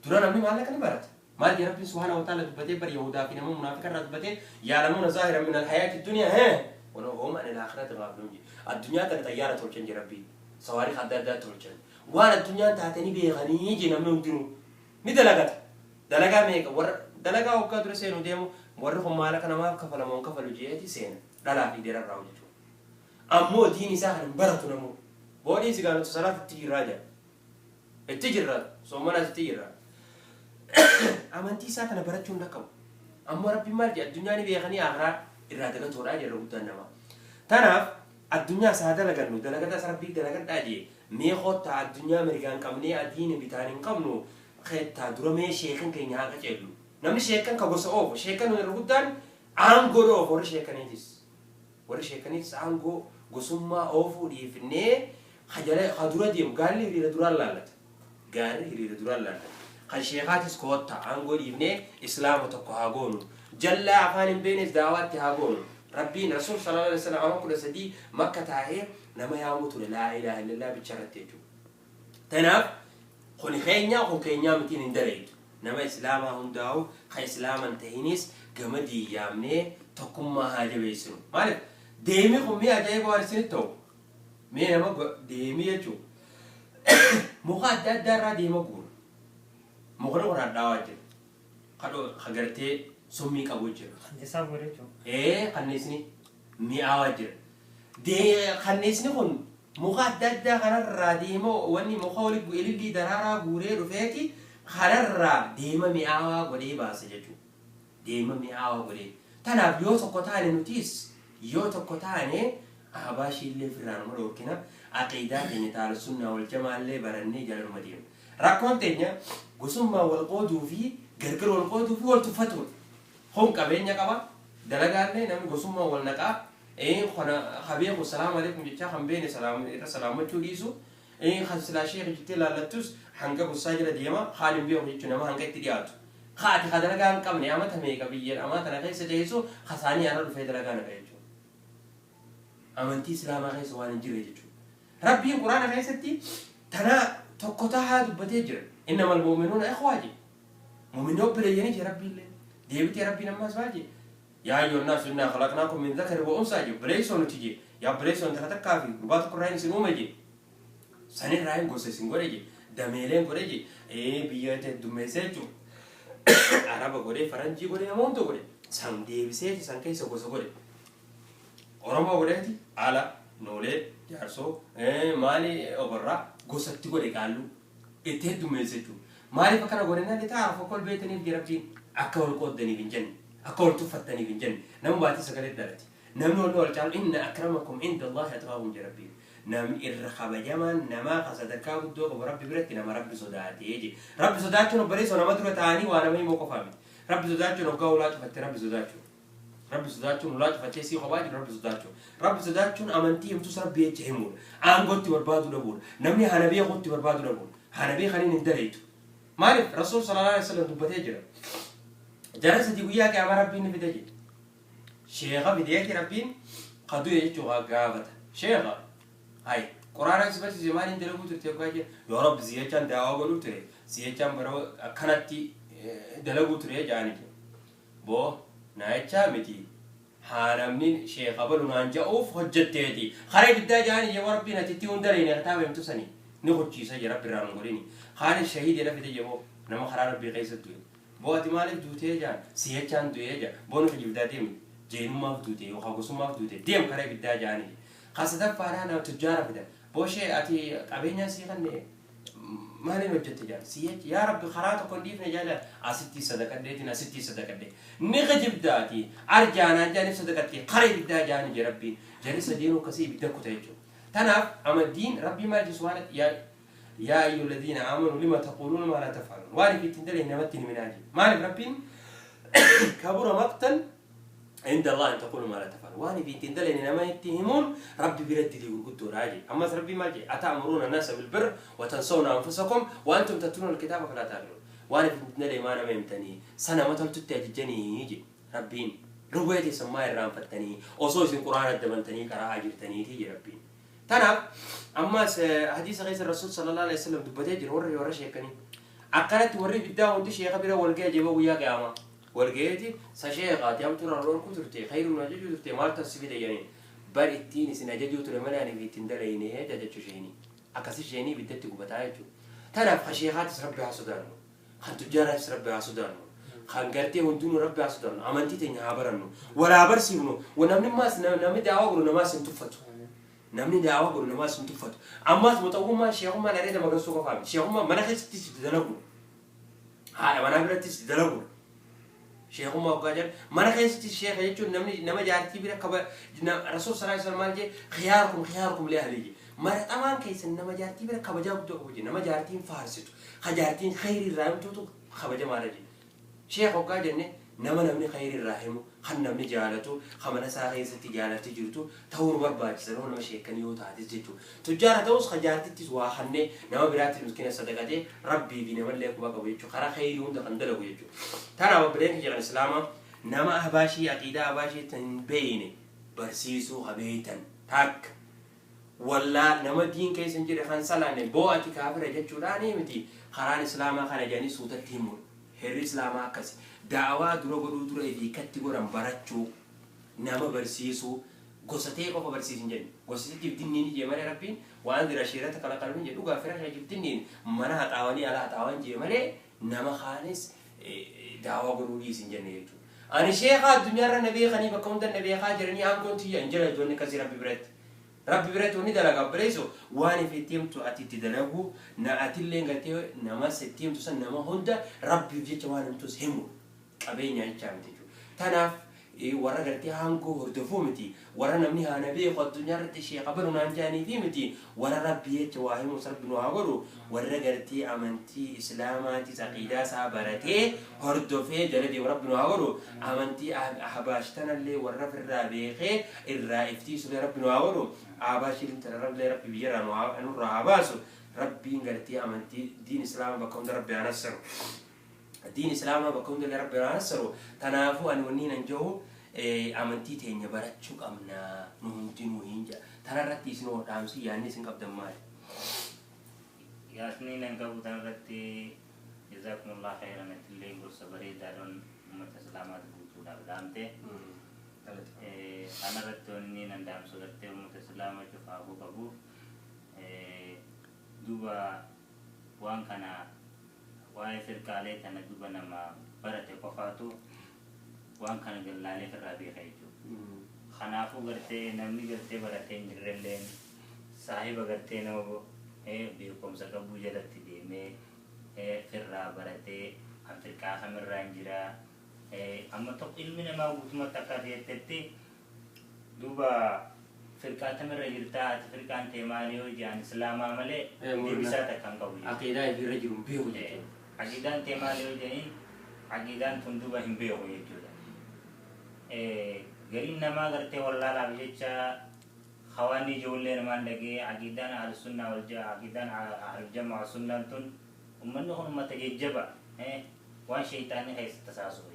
Dura namni maallaqa ni barata. Maal jee Rabbiin subhaanahu wa ta'ala dubbatee bar Yahudaa fi nama munaafiqa irraa dubbatee yaalamuuna zaahiran min alhayaati duniyaa hee wala hum an al-aakhirati gaafiluun jee. Addunyaa tana xayyaara tolchan jee Rabbiin. Sawaariikh adda addaa tolchan. Waan addunyaan taate ni beekanii jee namni hundinuu. Ni dalagata. Dalagaa meeqa warra dalagaa waggaa dura seenu deemu warri kun maallaqa namaaf kafalamu hin kafalu jeeti seena. Dhalaa fi dhiirarraa hojjechu. Ammoo diin isaa kan hin baratu namuu. Boodii si gaanatu salaata itti jirraa jedha. Itti jirra soomanas itti jirra. Amantii isaa kana barachuu hin dhaqqabu. Ammoo Rabbiin maal jedha addunyaa ni beekanii akhiraa irraa dagatoodha jedha guddaan namaa. Tanaaf addunyaa isaa dalagannu dalagata Rabbii dalagadhaa jee mee kottaa addunyaa mirgaan qabnee adiin bitaan hin qabnu kettaa dura mee sheekan keenya haa qaceellu. Namni sheekan ka gosa oofu sheekan irra guddaan aangoo oofu warri sheekaniitis. Warri sheekaniitis aangoo gosummaa oofuu dhiifnee ka dura deemu gaalli hiriira duraan laallata. Gaalli hiriira duraan laallata. Kan sheekaatis koottaa aangoo dhiifnee islaama tokko haa goonu. Jallaa afaan hin beeknes daawaatti haa goonu. Rabbiin Rasuul sallallahu alaihi wasallam ama 13 Makka taa'ee nama yaamuu ture laa ilaaha illallah bicha irratti jechuudha. Tanaaf kun keenya kun keenyaa mitiin hin daleeytu. Nama islaamaa hundaa'u kan islaaman tahinis gama diiyyaamnee tokkummaa haa jabeessinu. Maaliif deemii kun mi'a ajaa'iba waan isinitti ta'u mee nama deemii jechuudha. Muka adda addaa irraa deema guura. Mukni kun hadhaawaa jira. Kadhoo gartee summii qabu jira. Kanniisaa godhe jechuudha. Kanniisni mi'aawaa jira. Kanniisni kun muka adda addaa kanarraa deema wanni muka wali ilillii daraaraa guuree dhufeeti kanarraa deema mi'aawaa godhee baasa jechuudha. Deema mi'aawaa godhee. Tanaaf yoo tokko taane nutis yoo tokko taane ahbaashii illee ofirraa nama dhoorkina aqiidaa keenya taala sunnaa wal jamaallee barannee jalanuma deemna. Rakkoon teenya gosummaa wal qooduu fi gargar wal qooduu fi wal tuffatuudha. Kun qabeenya qaba dalagaallee namni gosummaa wal naqaa kana habeeku salaamu alaikum jechaa kan beene salaam irra salaammachuu dhiisu kan silaa sheekh jettee laallattus hanga gosaa jala deema kaan hin beeku jechuun nama hanga itti dhiyaatu. Haati ka dalagaa hin qabne amata meeqa biyya amata tana keessa teessu kasaanii har'a dhufee dalagaa naqa jechuudha. Amantii Islaamaa keessa waan hin jirre jechuudha. Rabbiin Quraana keessatti tana tokko tahaa dubbatee jira. Innamal mu'minuuna ikhwaa jedhe. Mu'minni obboleeyyanii jee Rabbiillee. Deebitee Rabbiin ammas maal jedhe? Yaa ayyuhan naasu innaa khalaqnaakum min dhakarin wa unsaa jedhe. Obboleessoo nuti jedhe. Yaa obboleessoo intala takkaa fi gurbaa tokko irraa isin uume jedhe. Sanirraa hin gosa isin godhe jedhe. Dameeleen godhe jedhe. Biyya heddummeessee jechuudha. Araba godhe, faranjii godhe, nama hunda godhe. San deebiseeti san keessa gosa godhe. Oromoo godheeti ala, noolee, jaarsoo, maali oborraa gosatti godhe qaalluu. Itti heddummeesse jechuudha. Maaliif akkana godhe nalli ta'a akka wal beektaniif jee Rabbiin akka wal qooddaniif hin jenne. Akka wal tuffattaniif hin jenne. Nama baatii sagalee dhalate. Namni wal wal caalu inna akramakum inda Allahi atqaakum jee Rabbiin. Namni irra kabajamaan namaa kan sadarkaa guddoo qabu Rabbi biratti nama Rabbi sodaatee jee. Rabbi sodaachuun obboleessoo nama dura taa'anii waa nama himuu qofaa miti. Rabbi sodaachuun hoggaa ulaa cufatte Rabbi sodaachuun. Rabbi sodaachuun ulaa cufattee sii kophaa jiru Rabbi sodaachuun. Rabbi sodaachuun amantii himtus Rabbi jecha himuudha. Aangootti barbaaduu dhabuudha. Namni hana beekuutti barbaaduu dhabuudha. Hana beekaniin hin daleetu. Maaliif Rasuul sallallahu alaihi wasallam dubbatee jira. Jara sadii guyyaa qiyaamaa Rabbiin ni fida jedhe. Sheekha fideeti Rabbiin ka du'e jechuu gaafata. Sheekha hay Quraana si barsiise maaliin dalaguu turte yookaan jedhe yaa Rabbi si jechaan daawaa godhuu ture si jechaan bara akkanatti dalaguu ture jedhani jedhe. Boo na jechaa miti haa namni sheekha balu naan ja'uuf hojjetteeti. Karaa ibiddaa jedhani jee Rabbiin ati itti hunda reene kitaaba himtu sani ni kuchiisa jee Rabbi irraa nun godhini. Kaanis shahiidee fide jee boo nama karaa Rabbii keessa du'e. Boo ati maaliif duutee jaan si jechaan du'ee jaa boo nu kijibdaa deemi jeenummaaf duute yookaan gosummaaf duute deem karaa ibiddaa jedhani jee. Ka sadaffaadhaa nama tujjaara fidan. Boo shee ati qabeenyaa sii kanne maaliin hojjette jaan si jecha yaa Rabbi karaa tokko hin dhiifne jaan asitti sadaqadheetiin asitti sadaqadhe ni kijibdaati arjaanaan jaaniif sadaqatte karaa ibiddaa jaani jee Rabbiin jarri sadeenuu akkasii ibidda kuta jechuudha. Tanaaf amantiin Rabbii maal jedhu subhaana yaa yaa ayyuhal ladiina aamanu lima taquuluuna maa laa taf'aluun waan ifi ittiin daleen namatti hin himinaa jedhe. Maaliif Rabbiin kabura maqtan inda Allah an taqulu maa laa taf'aluun waan ifi ittiin daleen nama itti himuun Rabbi biratti dilii gurguddoodha jedhe. Ammas Rabbii maal jedhe ata'muruuna naasa bilbirr wa tansawna anfusakum wa antum tatluuna alkitaaba falaa ta'qiluun waan ifi ittiin daleen maa nama himtanii sana nama toltutti ajajjanii jedhe Rabbiin. Rubee teessan maa irraanfattanii osoo isin Quraana dabantanii qara'aa jirtaniiti jedhe Rabbiin. Tanaaf ammas hadiisa keessa Rasuul sallallahu alaihi wasallam dubbatee jira warri warra sheekanii. Akkanatti warri ibiddaa hundi sheeka bira wal ga'e jeboo guyyaa qiyaamaa. Wal ga'eeti sa sheekaati hamtuu irraa dhorkuu turte khayruun ajajuu turte maaltu as fide jedhaniin. Bar ittiin isin ajajuu ture malee ani ittiin dalaynee jajachuu sheenii. Akkasi sheenii ibiddatti gubataa jechuudha. Tanaaf ka sheekaatis Rabbi haa sodaannu. Kan tujjaaraatis Rabbi haa sodaannu. Kan gartee hundinuu Rabbi haa sodaannu. Amantii teenya haa barannu. Wal haa barsiifnu. Namni maas namni daawaa godhu namaas hin tuffatu. Namni daawaa godhu namaas hin tuffatu. Ammaas muxawwummaan sheekummaan areeda magarsuu qofaa miti. Sheekummaan mana keessattis itti dalaguudha. Haadha manaa birattis itti dalaguudha. Sheekummaa hoggaa jedhan mana keessatti sheeka jechuun namni nama jaartii bira kaba Rasuul sallallahu alaihi wasallam maal jee khiyaarukum khiyaarukum li ahlihi jee. Maratamaan keessan nama jaartii bira kabajaa guddoo qabu jee nama jaartiin faarsitu ka jaartiin khayrii irraa himtuutu kabajamaadha jee. Sheeka hoggaa jenne nama namni khayrii irraa himu kan namni jaalatu kan mana isaa keessatti jaalatti jirtu ta'uu nu barbaachisa nama nama sheekanii yoo taates jechuudha. Tujjaara ta'us ka jaartittis waa kannee nama biraattis miskiina sadaqatee Rabbii fi namallee quba qabu jechuudha. Karaa khayrii hunda kan dalagu jechuudha. Tanaaf obboleen kiyya kan Islaamaa nama ahbaashii aqiidaa ahbaashii hin beeyne barsiisuu ha beeytan takka. Wallaa nama diin keessa hin jirre kan salaanne boo ati kaafira jechuudhaanii miti karaan Islaamaa kana jedhanii suutatti himuudha. Heerri Islaamaa akkasi. Da'awaa dura godhuu dura ifii katti godhan barachuu, nama barsiisuu, gosa ta'e qofa barsiisi hin jenne. Gosa sitti dinniin jee malee Rabbiin waan dira shiirata kalaqalmiin jee dhugaa fira kee dinniin mana haxaawanii ala haxaawan jee malee nama kaanis daawaa godhuu dhiisi hin jenne jechuudha. Ani sheekaa addunyaarra na beekanii bakka hunda na beekaa jiranii aangoon tiyya hin jira wanni akkasii Rabbi biratti. Rabbi biratti wanni dalagaa obboleesso waan ifi itti himtu ati itti dalaguu na atillee gartee namas itti himtu san nama hunda Rabbiif jecha waan himtus himu qabeenya jechaa miti jechuudha. Tanaaf warra gartee aangoo hordofuu miti warra namni haa na beeku addunyaa irratti sheeka balu naan jedhaniifi miti warra Rabbi jecha waa himus Rabbi nu haa godhu warra gartee amantii Islaamaatis aqiidaa isaa baratee hordofee jala deemu Rabbi nu haa godhu amantii ahbaash tanallee warra firraa beekee irraa iftiisullee Rabbi nu haa godhu ahbaashii tanarrallee Rabbi biyyarraa nurraa haa baasu Rabbiin gartee amantii diin Islaamaa bakka hunda Rabbi haa nassaru. Diin islaamaa bakka hundallee Rabbi haa nassaru. Tanaafuu ani wanni nan jiru amantii teenya barachuu qabna nu hundinuu hin jedha. Tanarratti isin hoo dhaamsi yaadni isin qabdan maali? Yaasni nan qabu tanarratti, jazaakumullah khairan, atillee gorsa bareedaadhaan uummata islaamaati guutuudhaaf dhaamte. Kanarratti wanni nan dhaamsu gartee uummata islaamaa cufaafuu qabu. Duuba waan kana, waa'ee firqaalee tana, duuba nama barate qofaatu waan kana gallaalee irraa beeka jechuudha. Kanaafuu gartee namni gartee baratee hin jirrelleen saahiba gartee nama beekumsa qabuu jalatti deemee firraa baratee an firqaa kamirraa hin jiraa. Amma tokko ilmi namaa guutumatti akka ati jettetti, duuba firqaa tamirra jirtaa, ati firqaan tee maali yoo jedhan, islaamaa malee deebisaa takka hin qabu jechuudha. Aqiidaa ifirra jiru hin beeku jechuudha. Aqiidaan tee maali yoo jedhaniin, aqiidaan tun duuba hin beeku jechuudha. Gariin namaa gartee wallaalaaf jecha hawaanni ijoollee namaan dhagee aqiidaan ahlusunnaa wal aqiidaan ahluljamaa sunnaan tun, ummanni kun ummata jajjaba waan shayxaanni keessa tasaasuuf.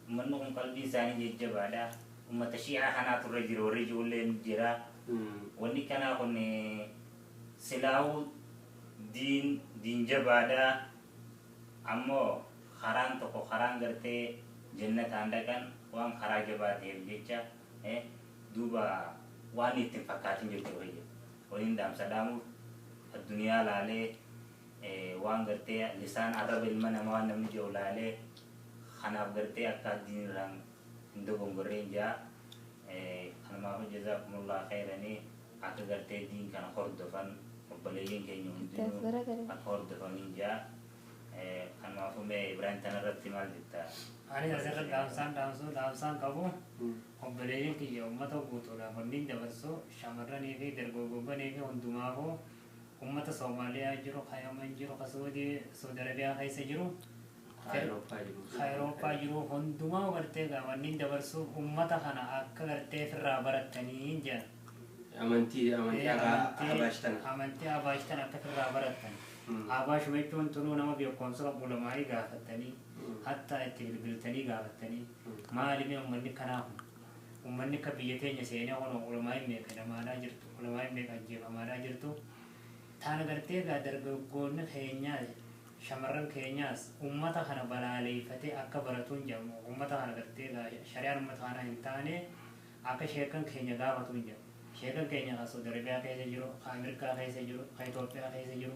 Ummanni kun qalbiin isaanii jajjabaadha. Ummata shi'aa kanaatu irra jira, warri ijoolleen jira. Wanni kanaa kun silaahuu diin diin jabaadha. Ammoo karaan tokko, karaan gartee jannataan dhaqan waan karaa jabaa ta'eef jecha duuba waan ittiin fakkaatin jechuudha. Waliin dhaamsa dhaamuuf addunyaa laalee, waan gartee lisaan arraba ilma namaa, waan namni jiru laalee, kanaaf gartee akka diin irraan hin dogongorreen jaa. Kanumaafuu jazaakumullah khairanii, akka gartee diin kana hordofan, obboleeyyiin keenya hundinuu akka hordofaniin jaa. Kanumaafuu mee Ibrahim, tanarratti maal jetta? Ani asirra dhaamsaan dhaamsuu dhaamsaan qabu, obboleeyyiin kiyya, uummata guutuudhaaf wanni dabarsu, shamarranii fi dargaggoowwanii fi hundumaafuu, uummata Soomaaliyaa jiru, ka Yaman jiru, ka Saudi Arabiyaa keessa jiru, Awurooppaa jiru. Ka Awurooppaa jiru hundumaa gartee gaa wanni dabarsu uummata kana akka gartee ofirraa barattanii jedhan. Amantii Abaash tana. Amantii Abaash tana akka ofirraa barattan. Abaash jechuun tunuu nama beekumsa qabu lamaanii gaafattanii, hattaa itti bilbiltanii gaafattanii, maali mee uummanni kanaa kun, uummanni akka biyya teenya seenee kun ulamaa meeqa hidhamaadhaa jirtu, ulamaa meeqa ajjeefamaadhaa jirtu. Taan gartee gaa dargaggoonni keenyaas shamarran keenyaas uummata kana balaaleeffatee akka baratuun jedhamu, uummata kana gartee gaa shari'aan uummata kanaa hin taane akka sheekan keenya gaafatuun jedhamu. Sheekan keenya kan Saudi Arabiyaa keessa jiru, kan Ameerikaa keessa jiru, kan Itoophiyaa keessa jiru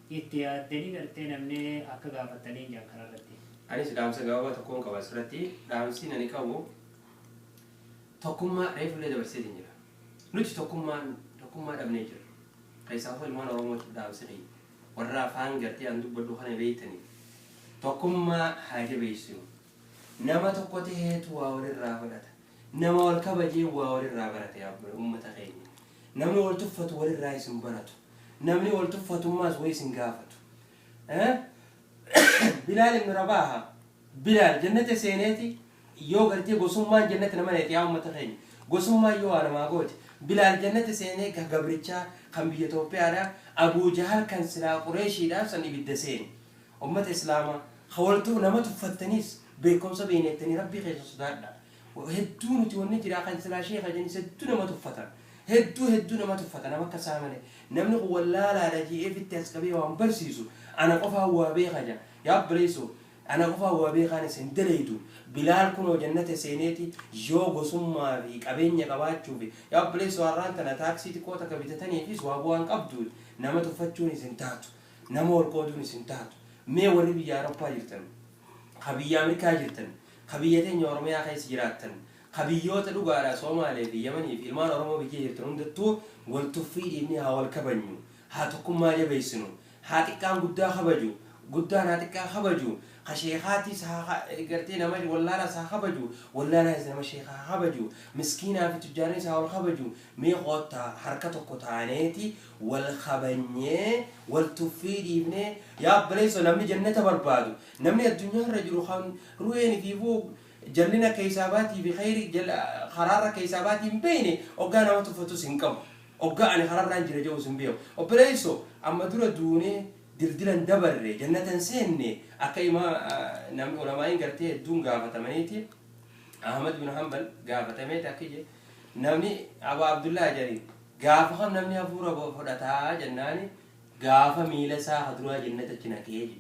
itti yaaddanii gartee namni akka gaafatanii jedhan kanarratti. Anis dhaamsa gabaabaa tokkoon qaba asirratti. Dhaamsi nani qabu tokkummaa reefullee dabarseetiin jira. Nuti tokkummaa dhabnee jira. Keessaafuu ilmaan Oromootiif dhaamsi kiyya. Warra afaan gartee an dubbadhu kana beektanii. Tokkummaa haa jabeessinu. Nama tokko taheetu waa walirraa fudhata. Nama wal kabajee waa walirraa barata yaa uummata keenya. Namni wal tuffatu walirraa isin baratu. Namni wal tuffatummaas way isin gaafatu. Bilaal ibn Rabaaha, Bilaal jannata seeneeti yoo gartee gosummaan jannata nama neeti, yaa uummata keenya, gosummaan yoo waa namaa goote, Bilaal jannata seenee gabrichaa kan biyya Itoophiyaadha. Abuu Jahal kan silaa Qureeshiidhaaf san ibidda seene. Uummata islaamaa hawaltuu nama tuffattaniis beekumsa beeynettanii Rabbii keessa sodaadha. Hedduu nuti wanni jira kan silaa sheeka jennis hedduu nama tuffatan, hedduu hedduu nama tuffatan. Nama akka isaa malee namni kun wallaalaadha je'eefitti as qabee waan barsiisu, ana qofaan waa beeka jaa. Yaa obboleessoo, ana qofaan waa beekaan isin dalaydu. Bilaal kunoo jannata seeneeti yoo gosummaa fi qabeenya qabaachuu fi, yaa obboleessoo, har'aan tana taaksii xiqqoo takka bitataniifis waa bu'aan qabdu. Nama tuffachuun isin taatu, nama wal qooduun isin taatu. Mee warri biyya Awurooppaa jirtan, ka biyya Ameerikaa jirtan, ka biyya teenya Oromiyaa keessa jiraattan, ka biyyoota dhugaadha Soomaalee fi Yamanii fi ilmaan Oromoo biyya jirtan hundattuu, wal tuffii dhiibnee haa wal kabajnu, haa tokkummaa jabeessinu, haa xiqqaan guddaa kabaju, guddaan haa xiqqaa kabaju, ka sheekaatis haa gartee nama wallaalaas haa kabaju, wallaalaas nama sheekaa haa kabaju, miskiinaa fi tujjaarnis haa wal kabaju. Mee koottaa harka tokko taaneeti wal kabanyee wal tuffii dhiibnee. Yaa obboleessoo, namni jannata barbaadu, namni addunyaa irra jiru kan ru'een ifiifuu jallina keessaa baatii fi khayri karaarra keessaa baatii hin beekne, oggaa nama tuffatus hin qabu, oggaa ani karaarraan jira jedhus hin beeku. Obboleessoo, amma dura duunee Dildilan dabarre jannatan seenne akka imaa namni ulamaa'iin gartee hedduun gaafatamaniiti. Ahmad bin Hanbal gaafatameeti akka je namni Abu Abdullah jedhani gaafa kam namni hafuura fudhataa jennaani gaafa miila isaa haduraa jannata achi naqee jedhe.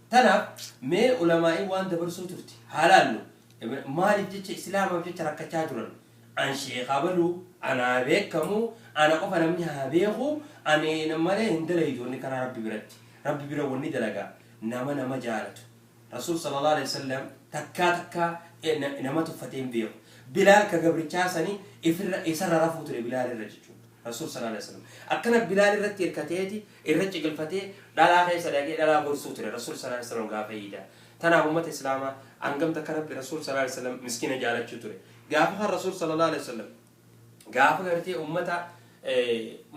Tanaaf mee ulamaa'iin waan dabarsuu turte haalaallu maaliif jecha islaamaaf jecha rakkachaa turan. An sheekha baluu anaa beekamu ana qofa namni haa beeku ani malee hin dalaytu wanni karaa rabbi biratti. Rabbi bira wanni dalagaa nama nama jaalatu. Rasuul sallallahu alaihi wasallam takkaa takkaa nama tuffatee hin beeku. Bilaal ka gabrichaa sanii ifirra isarra rafuu ture Bilaal irra jechuudha. Rasuul sallallahu alaihi wasallam akkana Bilaal irratti hirkateeti irra ciqilfatee dhalaa keessa dhaqee dhalaa gorsuu ture Rasuul sallallahu alaihi wasallam gaafa iidaa. Tanaaf uummata islaamaa hangam takka Rabbi Rasuul sallallahu alaihi wasallam miskiina jaalachuu ture. Gaafa kan Rasuul sallallahu alaihi wasallam gaafa gartee uummata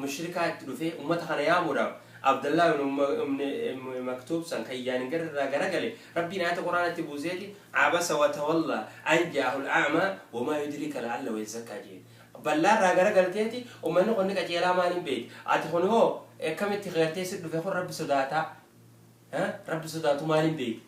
mushrikaa itti dhufee uummata kana yaamuudhaaf Abdallah ibn Maktuub san kan iyyaan hin garre irraa garagale Rabbiin ayata Quraanatti buuseeti abasa wa tawalla an jaahu al-a'ma wa maa yudrika la'allahu yazakkaa jeen. Ballaa irraa garagalteeti uummanni kun ni qajeelaa maaliin beekti? Ati kun hoo akkamitti gartee si dhufe kun Rabbi sodaataa? Rabbi sodaatu maaliin beekti?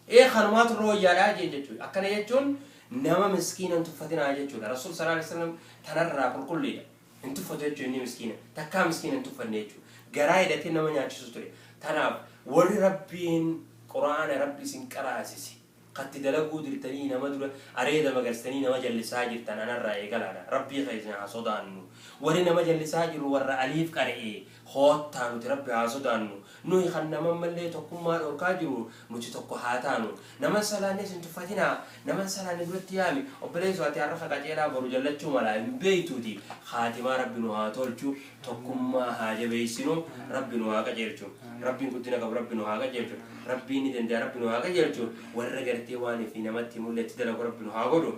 Ee kanumaatu irra wayyaadhaa jeen jechuudha. Akkana jechuun nama miskiina hin tuffatinaa jechuudha. Rasuul sallallahu alaihi wasallam tanarraa qulqulliidha. Hin tuffatu jechuun inni miskiina. Takkaa miskiina hin tuffanne jechuudha. Garaa hidhatee nama nyaachisu ture. Tanaaf warri Rabbiin Quraana Rabbi isin qaraasise katti dalaguu dirtanii nama dura areeda magarsitanii nama jallisaa jirtan anarraa eegalaadha. Rabbii keessa haa sodaannu. Warri nama jallisaa jiru warra aliif qara'ee koottaa nuti Rabbi haa sodaannu. Nuyi kan nama mallee tokkummaa dhorkaa jiru nuti tokko haa taanu. Nama salaannes hin tuffatinaa. Nama salaanne duratti yaami. Obboleessoo ati har'a qajeelaa boru jallachuu mala hin beeytuuti. Haatimaa Rabbi nu haa tolchu. Tokkummaa haa jabeessinu. Rabbi nu haa qajeelchu. Rabbiin guddina qabu Rabbi nu haa qajeelchu. Rabbiin ni danda'a Rabbi nu haa qajeelchu. Warra gartee waan fi namatti mul'atti dalagu Rabbi nu haa godhu.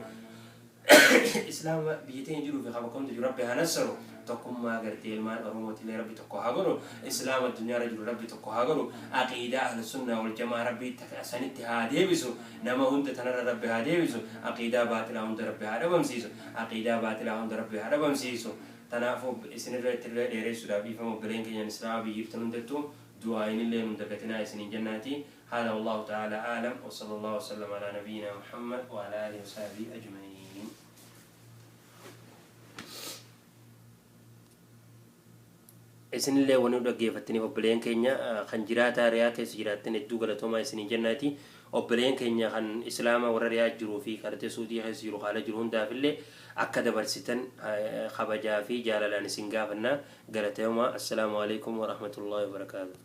Islaama biyya teenya jiruu fi bakka hunda jiru Rabbi haa nassaru. Tokkummaa gartee ilmaan Oromootillee Rabbi tokko haa godhu. Islaama addunyaarra jiru Rabbi tokko haa godhu. Aqiidaa ahlu sunnaa wal jamaa Rabbi sanitti haa deebisu. Nama hunda tanarra Rabbi haa deebisu. Aqiidaa baatilaa hunda Rabbi haa dhabamsiisu. Aqiidaa baatilaa hunda Rabbi haa dhabamsiisu. Kanaafuu isinirra itti illee dheeressuudhaaf dhiifama obboleen keenyan islaamaa biyyiftan hundattuu du'aa'inillee nun dagatinaa isiniin jennaati. هذا والله تعالى أعلم وصلى الله وسلم على نبينا محمد وعلى آله وصحبه أجمعين. Isinillee wani dhaggeeffattaniif obboleen keenya kan jiraataa riyaa keessa jiraattan hedduu galatoomaa isiniin jennaati. Obboleen keenya kan islaama warra riyaa jiruu fi kartee suudii keessa jiru haala jiru hundaafillee akka dabarsitan kabajaa fi jaalalaan isin gaafanna galatoomaa. Assalaamu alaikum warahmatullahi wabarakaatu.